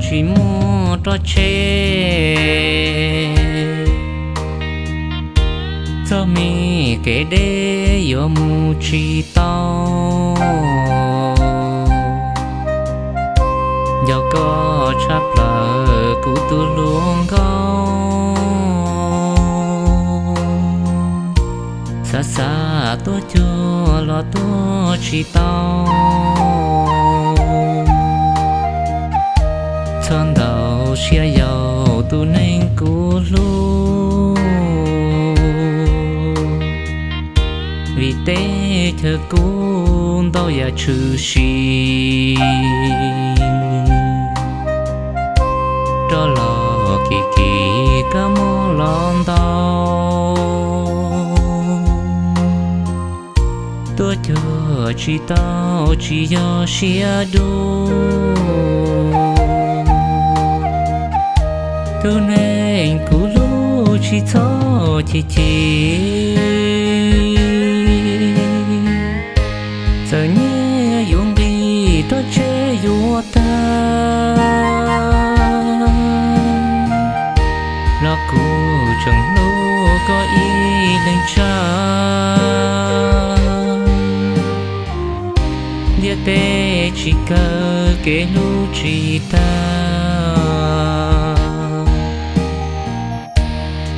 tsis muaj roj tsheb, txoj me kev deb yuav mus tsis tau. Nco koj tshaj plaws kuv tus hluas nkauj, xav xav tuaj cuag los tuaj tsis tau. Txhob ntaus siab yaus tus neeg kuv hlub, vim teb chaws kuv ntau yam tshwm sim. Roj los kim kim kab mob los ntau, tuaj cuag tsis tau tsis yog siab dub. Tus neeg kuv hlub tsis txhob chim chim, txawm nyiaj yuav nqis roj tsheb yuav tag, los kuv tseem hlub koj ib leeg tshaj. Ntiaj teb tsis kawg kev hlub tsis tag,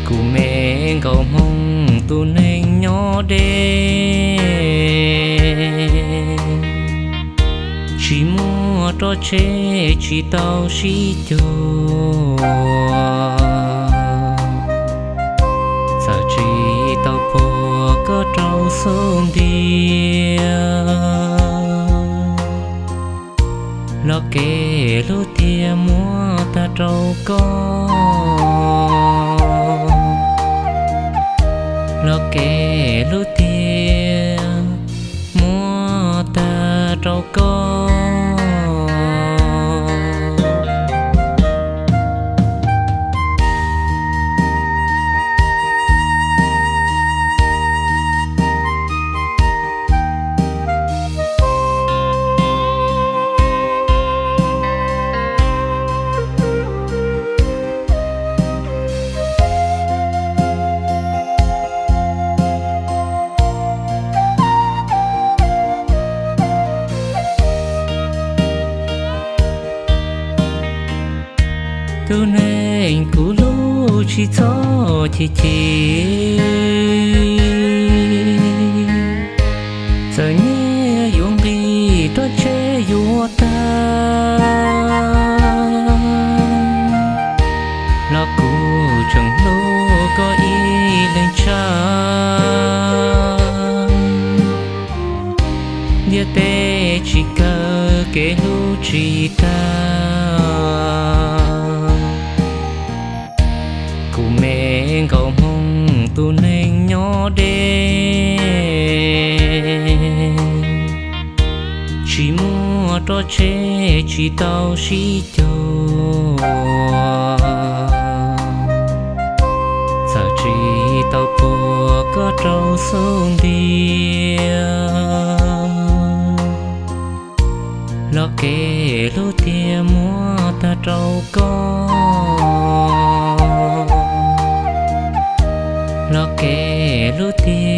kuv me nkauj Hmoob tus neeg nyob deb, tsis muaj roj tsheb tsis tau sib cuag, txawm tsis tau puag koj rau xub ntiag, los kev hlub tiag muab tag rau koj, los kev hlub tiag muab tag rau koj. Tus neeg kuv hlub tsis txhob chim chim, txawm nyiaj yuav nqis roj tsheb yuav tag, los kuv tseem hlub koj ib leeg tshaj. Ntiaj teb tsis kawg kev hlub tsis tag, kuv me nkauj Hmoob tus neeg nyob deb, tsis muaj roj tsheb tsis tau sib cuag, txawm tsis tau puag koj rau xub ntiag, los kev hlub tiag muab tag rau koj, los kev hlub tiag